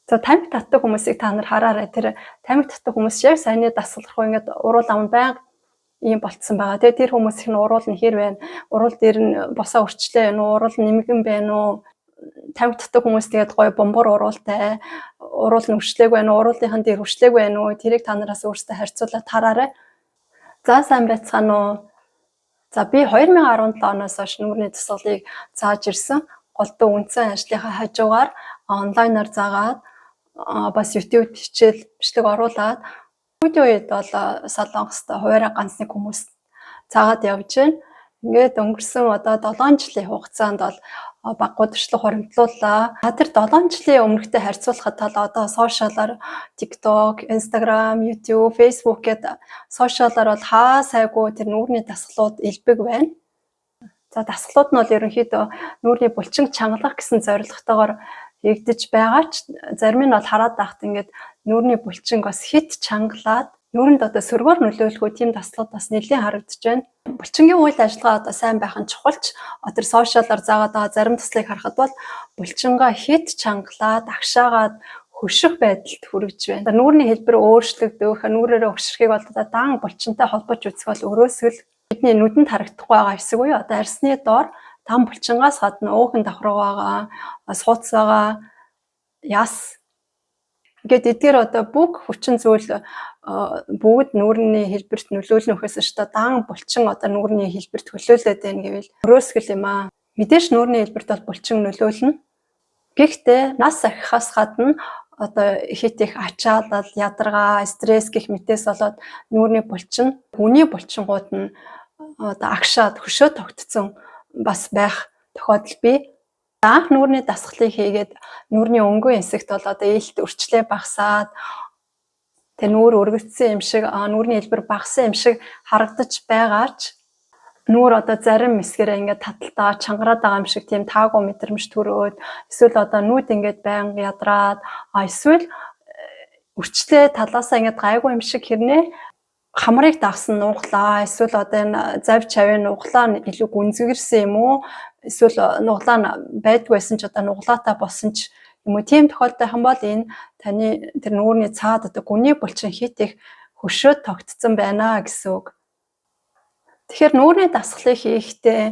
За, тамхи татдаг хүмүүсийг та нар хараарай. Тэр тамхи татдаг хүмүүс яг саяны дасгал руу ингээд уруул ам байнга ийм болцсон байгаа. Тэгээ тэр хүмүүс их нь уруул нь хэр байна? Уруул дээр нь босоо өрчлөө байна уу? Уруул нь нэмгэн байна уу? Тамхи татдаг хүмүүс тэгээд гоё бомбор уруултай, уруул нь өрчлөөг байна уу? Уруулынхан дээр өрчлөөг байна уу? Тэрийг та нараас өөрсдөө харьцуулаад хараарай. За, сайн байцгаана уу? За, би 2017 оноос хойш нүүрний дасгалыг зааж ирсэн. Голдуу үндсэн ажлынхаа хажуугаар онлайнаар заагаад, бас YouTube хичээл бичлэг оруулаад, сүүлийн үед бол Солонгост хуваараа ганц нэг хүмүүс заагаад явж байна. Ингээд өнгөрсөн одоо 7 жилийн хугацаанд бол баггүй туршлага хуримтлууллаа. Тэр 7 жилийн өмнөхтэй харьцуулахад тал одоо social аар TikTok, Instagram, YouTube, Facebook гэдэг social аар бол хаа сайгүй тэр нүүрний дасгалууд элбэг байна. За, дасгалууд нь бол ерөнхийдөө нүүрний булчин чангалах гэсэн зорилготойгоор хийгдэж байгаа ч зарим нь бол хараад байхад ингээд нүүрний булчин бас хэт чангалаад, нүүрэнд одоо сөргөөр нөлөөлөхөө тийм дасгалууд бас нэлээд харагдаж байна. Булчингийн үйл ажиллагаа одоо сайн байх нь чухалч тэр social аар заагаад байгаа зарим дасгалыг харахад бол булчингаа хэт чангалаад, агшаагаад хөших байдалд хүрэж байна. Нүүрний хэлбэр өөрчлөгдөх, нүүрээрээ хөшөрхийг бол одоо дан булчинтай холбож үзэх бол өрөөсгөл. Бидний нүдэнд харагдахгүй байгаа хэсэг буюу одоо арьсны доор дан булчингаас гадна өөхөн давхарга байгаа, сууц байгаа, яс. Ингээд эдгээр одоо бүх хүчин зүйл бүгд нүүрний хэлбэрт нөлөөлнө гэхээс шүү дээ. Дан булчин одоо нүүрний хэлбэрт хөлөөлөд байна гэвэл өрөөсгөл юм аа. Мэдээж нүүрний хэлбэрт бол булчин нөлөөлнө. Гэхдээ нас ахихаас гадна одоо хэт их ачаалал, ядаргаа, стресс гэх мэтээс болоод нүүрний булчин, хүний булчингууд нь одоо агшаад хөшөө тогтцсон бас байх тохиолдол бий. Анх нүүрний дасгалыг хийгээд нүүрний өнгөн хэсэгт бол одоо ээлт өрчлөө багасаад, тэг нүүр өргөцсөн юм шиг, нүүрний хэлбэр багассан юм шиг харагдаж байгаа ч нүүр одоо зарим хэсгээрээ ингээд таталтаа чангараад байгаа юм шиг тийм таагүй мэдрэмж төрөөд, эсвэл одоо нүд ингээд байнга ядраад, эсвэл өрчлөө талаасаа ингээд гайгүй юм шиг хэрнээ хамрыг дагсан нуглаа, эсвэл одоо энэ зав чавын нуглаа нь илүү гүнзгийрсэн юм уу, эсвэл нуглаа нь байдгүй байсан ч одоо нуглаатай болсон ч юм уу, тийм тохиолдол байх юм бол энэ таны тэр нүүрний цаад одоо гүний булчин хэт их хөшөөд тогтцсон байна гэсэн үг. Тэгэхээр нүүрний дасгалыг хийхдээ,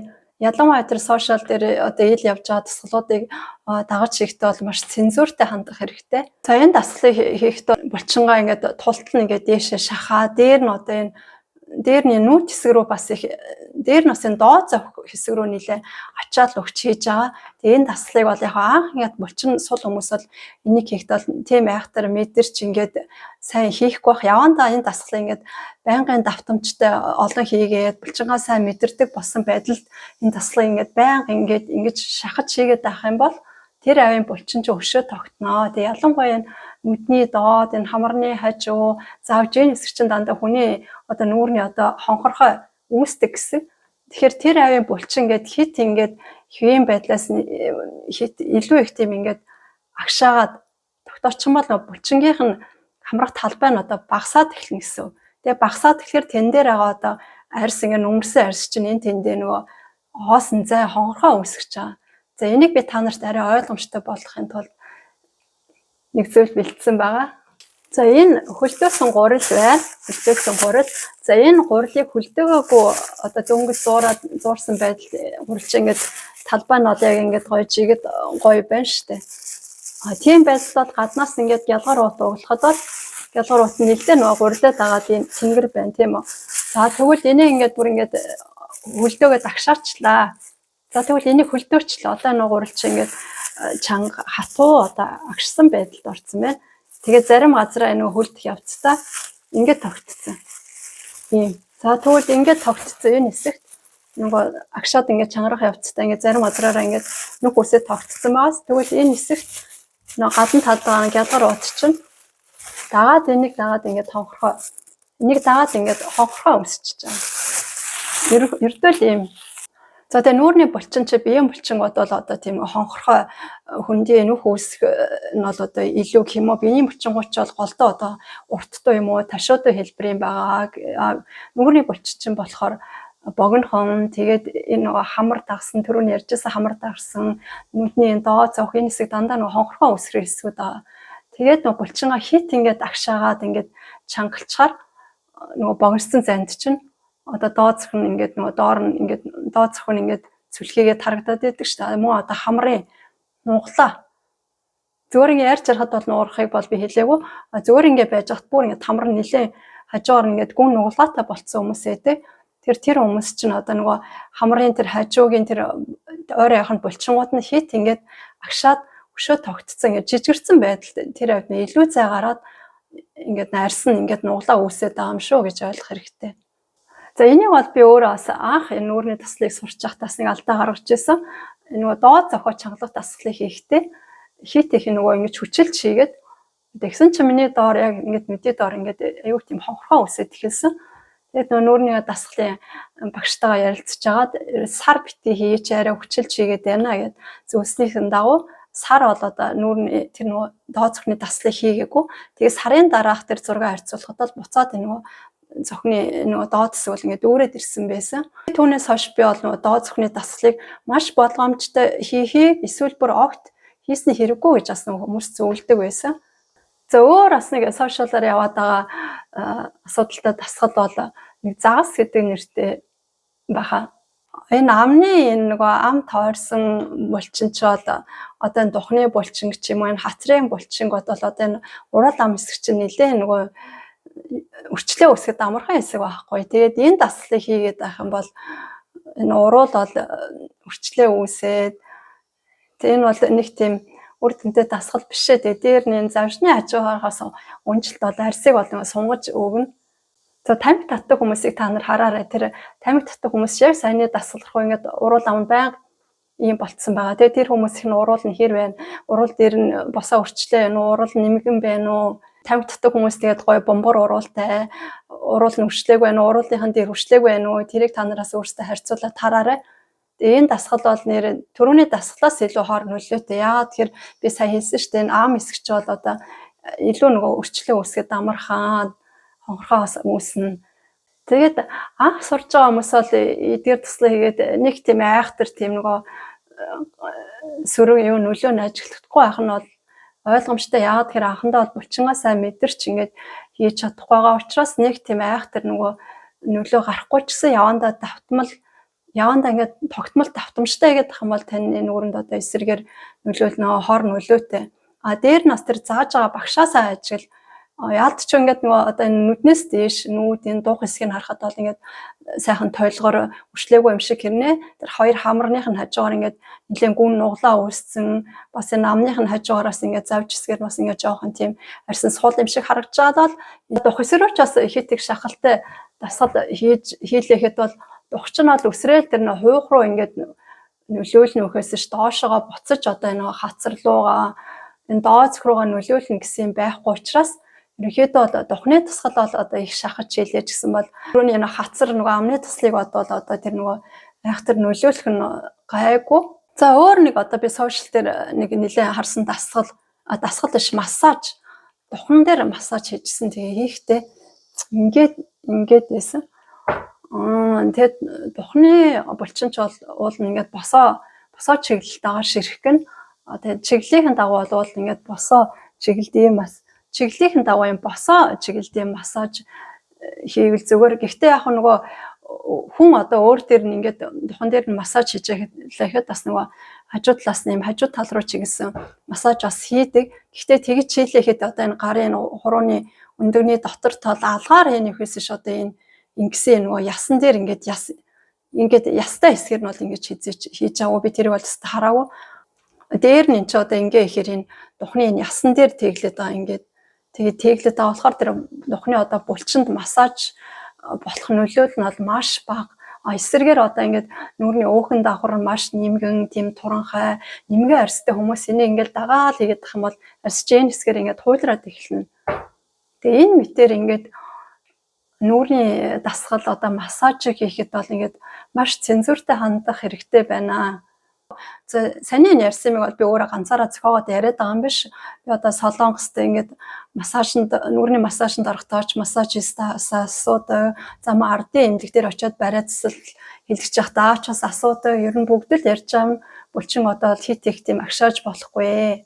ялангуяа тэр social дээр одоо ил явж байгаа дасгалуудыг дагаж хийхдээ бол маш цензуртай хандах хэрэгтэй. За, энэ дасгалыг хийхдээ булчингаа ингээд тултал нь ингээд дээшээ шахаа, дээр нь одоо энэ дээр нь нүүт хэсэг рүү бас их, дээр нь бас энэ доод зовх хэсэг рүү нэлээ ачаал өгч хийж байгаа. Тэгээ энэ дасгалыг бол яг анх ингээд булчин сул хүмүүс бол энийг хийхдээ бол тийм айхтар мэдэрч ингээд сайн хийхгүй бах. Явандаа энэ дасгалыг ингээд байнгын давтамжтай олон хийгээд, булчингаа сайн мэдэрдэг болсон байдалд энэ дасгалыг ингээд байнга ингээд ингэж шахаж хийгээд байх юм бол тэр авийн булчин чинь өшөө тогтноо. Тэгээ ялангуяа энэ нүдний доод, энэ хамарны хажуу, завжийн хэсэг чинь дандаа хүний одоо нүүрний одоо хонхорхой үүсдэг гэсэн. Тэгэхээр тэр авийн булчин ингээд хэт ингээд хэвийн байдлаас хэт илүү их тийм ингээд агшаагаад тогтоочих юм бол булчингийнх нь хамрах талбай нь одоо багасаад эхэлнэ гэсэн. Тэгээ багасаад тэгэхээр тэн дээр байгаа одоо арьс, ингээд нүмерсэн арьс чинь энэ тэндээ нөгөө хоосон зай хонхорхой үүсгэж байгаа. За, энийг би та нарт арай ойлгомжтой болгохын тулд нэг зүйл бэлдсэн байгаа. За, энэ хөлдөөсөн гурил байна. Хөлдөөсөн гурил. За, энэ гурилыг хөлдөөгөөгүй одоо дөнгөж зуураад зуурсан байдал гурил чинь ингээд талбай нь бол яг ингээд гоё жигэд гоё байна штэ. А тийм байдалд бол гаднаас ингээд гялгар уут углахад бол гялгар уут нь нэлээд нөгөө гурилаа дагаад ийм цэнгэр байна, тийм үү. За, тэгвэл энийг ингээд бүр ингээд хөлдөөгөө дагшаачлаа. За, тэгвэл энийг хөлдөөчлөө. Одоо нөгөө гурил чинь ингээд чанга хатуу одоо агшсан байдалд орсон байна. Тэгээд зарим газараа энэ хөлдөх явцдаа ингээд тогтцсон. Ийм. За, тэгвэл ингээд тогтцсон энэ хэсэгт нөгөө агшаад ингээд чангарах явцдаа ингээд зарим газраараа ингээд нүх үсээ тогтцсон байгаас. Тэгвэл энэ хэсэгт нөгөө гадна талд байгаа гялгар уут чинь дагаад, энийг дагаад ингээд хонхорхой, энийг дагаад ингээд хонхорхой өсчихөж байгаа. Ердөө л ийм. За, тэгээ нүүрний булчин чи биеийн булчингууд бол одоо тийм хонхорхой хөндийн нүх үүсэх нь бол одоо илүү гэх юм уу, биеийн булчингууд ч бол голдоо одоо урттай юм уу, ташуутай хэлбэрийн байгаа. Нүүрний булчин чинь болохоор богинохон, тэгээд энэ нөгөө хамар дагсан, түрүүний ярьжсэн хамар дагсан, нүдний энэ доод зовх энэ хэсэг дандаа нөгөө хонхорхой үүсгэх хэсгүүд байгаа. Тэгээд нөгөө булчингаа хит ингээд агшаагаад ингээд чангалчаар нөгөө богиноссон зайд чинь одоо доод цохин ингээд нөгөө доор нь ингээд доод цохин ингээд сүлхийгээд харагдаад байдаг шүү дээ. Мөн одоо хамрын нуглаа. Зүгээр ингээд ярьж ярахад бол нуурахыг бол би хэлээгүй. Зүгээр ингээд байж хат бүр ингээд хамар нилээ хажуугаар ингээд гүн нуглаатай болцсон хүмүүс ээ. Тэр хүмүүс чинь одоо нөгөө хамрын тэр хажуугийн тэр ойрын явах нь булчингууд нь хит ингээд агшаад өшөө тогтцсон ингээд жижигэрсэн байдалд тэр авд нь илүү зай гараад ингээд найрсан ингээд нуглаа үүсээд байгаа юм шүү гэж ойлгох хэрэгтэй. За энийг бол би өөрөө бас анх энэ нүүрний таслыг сурч байхдаа бас нэг алдаа гаргаж ирсэн. Нөгөө доод зохио чангалах дасгалыг хийхдээ хит их нөгөө ингэж хүчилж хийгээд тэгсэн чинь миний доор яг ингэж мэдээ доор ингээд аюу тийм хонхорхоо үсээд эхэлсэн. Тэгээд нөгөө нүүрний дасгалын багштайгаа ярилцж агаад сар бити хийж арай хүчилж хийгээд байна гэд зөвснийхэн дагуу сар бол одоо нүүрний тэр нөгөө доод цохны даслыг хийгээгүй. Тэгээ сарын дараах тэр зураг харьцуулахад бол буцаад энэ нөгөө цохны нөгөө доод хэсэг бол ингээд үүрээд ирсэн байсан. Түүнээс хойш би бол нөгөө доод цохны дасгалыг маш болгоомжтой хийхийг эсвэл бүр огт хийсний хэрэггүй гэж бас нөгөө хүмүүс зөвлөдөг байсан. За өөр бас нэг сошиалаар яваад байгаа асуудалтай дасгал бол нэг загас гэдэг нэртэй баха. Энэ амны энэ нөгөө ам тойрсон булчин ч бол одоо энэ духны булчин ч юм уу энэ хатрын булчин бол одоо энэ урал ам хэсэг чинь нэлээ нөгөө өрчлөө өсгöd амархан хэсэг байхгүй. Тэгээд энэ дасгалыг хийгээд байх юм бол энэ уруул бол өрчлөө үүсээд тэг энэ бол нэг тийм үр дүнтэй дасгал биш ээ. Тэгээд дээр нь энэ завшны хажуугаараас унжилт бол арсыг бол сунгаж өгнө. За тамхи татдаг хүмүүсийг та нар хараарай. Тэр тамхи татдаг хүмүүс яг саяны дасгал руу ингээд уруул ам байнга ийм болцсон байгаа. Тэгээ тэр хүмүүс их нь уруул нь хэр байна? Уруул дээр нь босоо өрчлөө байна уу? Уруул нэмгэн байна уу? Тамхи татдаг хүмүүс тэгээд гоё бомбор уруултай, уруул нь өрчлөөг байна уу? Уруулынхан дээр өрчлөөг байна уу? Тэрийг та нараас өөрсдөө харьцуулаад хараарай. Тэгээ энэ дасгал бол нэр түрүүний дасгалаас илүү хор нөлөөтэй. Яагаад тэгэхээр би сая хэлсэн шүү дээ. Энэ ам хэсэг чи бол одоо илүү нөгөө өрчлөө үүсгээд амархан хонхорхоос үүснэ. Тэгээд анх сурж байгаа хүмүүс бол эдгээр туслаа хийгээд нэг тийм айхтар тийм нөгөө сөрөг юу нөлөө нь ажиглахдаггүй байх нь бол ойлгомжтой. Яагаад тэгэхээр анхандаа бол булчингаа сайн мэдэрч ингээд хийж чадахгүй байгаа учраас нэг тийм айхтар нөгөө нөлөө гарахгүй ч гэсэн явандаа давтмал явандаа ингээд тогтмол давтамжтай гэдэг юм бол таны нүүрэнд одоо эсрэгээр нөлөөлнө, хор нөлөөтэй. А дээр нь бас тэр зааж байгаа багшаасаа ажигл яалт ч ингээд нөгөө одоо энэ нүднээс дээш нүүд энэ дуух хэсгийг харахад бол ингээд сайхан тойлгоор өршлөөгүй юм шиг хэрнээ. Тэр хоёр хамарных нь хажуугаар ингээд нэлээд гүн нуглаа үүссэн. Бас энэ амных нь хажуугараас ингээд завж хэсгээр бас ингээд жоохон тийм арьсан сул юм шиг харагдаж байгаа бол дух хэсрүүч бас хит их шахалтай дасгал хийж хийлэхэд бол дух чинь бол өсрөөл тэр нөх хуух руу ингээд нөлөөлнө үхээс ш доошогоо буцаж одоо энэ хацарлуугаа энэ доо цөх руугаа нөлөөлнө гэсэн юм байхгүй учраас ерөнхийдөө бол духны тусгал бол одоо их шахаж хийлээ гэсэн бол түрүүний энэ хацар нөгөө амны туслыг бодвол одоо тэр нөгөө айхтар нөлөөлөх нь гайгүй. За өөр нэг одоо би сошиал дээр нэг нэлээд харсан дасгал дасгал биш массаж духан дээр массаж хийжсэн. Тэгээ хийхдээ ингээд ингээд байсан. Тэгээд духны булчин ч бол уул нь ингээд босоо босоо чиглэлтэйгээр ширхэх гэн. Тэгээд чиглэлийн дагуу бол ингээд босоо чиглэлд ийм бас чиглэлийн дагуу юм босоо чиглэлд юм массаж хийвэл зүгээр. Гэхдээ яг нөгөө хүн одоо өөр дээр нь ингээд духан дээр нь массаж хийж байхад бас нөгөө хажуу талаас нь юм хажуу тал руу чиглэсэн массаж бас хийдэг. Гэхдээ тэгж хийлэхэд одоо энэ гарын хурууны өндөгний дотор тал алгаар энэ ихээс ш одоо энэ ингэсэн нөгөө ясан дээр ингээд яс ингээд ястай хэсгэр нь бол ингэж хийж байгаагүй би тэрийг бол өстө хараагүй. Дээр нь эн чи одоо ингээ ихээр энэ духны энэ ясан дээр тэглээд байгаа ингээд тэгээд тэглээд байгаа болохоор тэр духны одоо булчинд массаж болох нөлөөлөл нь бол маш бага. А эсрэгээр одоо ингээд нүүрний өөхөн давхар маш нэмгэн тийм туранхай нэмгэн арьстай хүмүүс энийг ингээд дагаал хийгээд тах юм бол арьс чинь хэсгээр ингээд хуйлраад эхэлнэ. Тэгээ энэ мэтэр ингээд нүүрний дасгал одоо массаж хийхэд бол ингээд маш цензуртай хандах хэрэгтэй байна. За саний ярьсан юмыг бол би өөрөө ганцаараа зохиогоод яриад байгаа юм биш. Би одоо Солонгост ингээд массажинд нүүрний массажинд орохдоо ч массажистаас асуудаг. За ма ардын эмнэлэг дээр очиод бариа засал хэлгэж байхдаа ч бас асуудаг. Ер нь бүгд л ярьж байгаа юм. Булчин одоо хит их тийм агшааж болохгүй.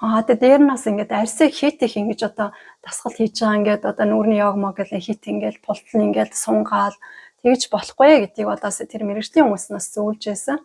Аа, тэгээ дээр нь бас ингээд арьсыг хит их ингэж одоо дасгал хийж байгаа, ингээд одоо нүүрний йог мог гэл хит ингээд пултал ингээд сунгаал тэгж болохгүй гэдгийг одоо тэр мэргэжлийн хүмүүс нас зөвлөж байсан.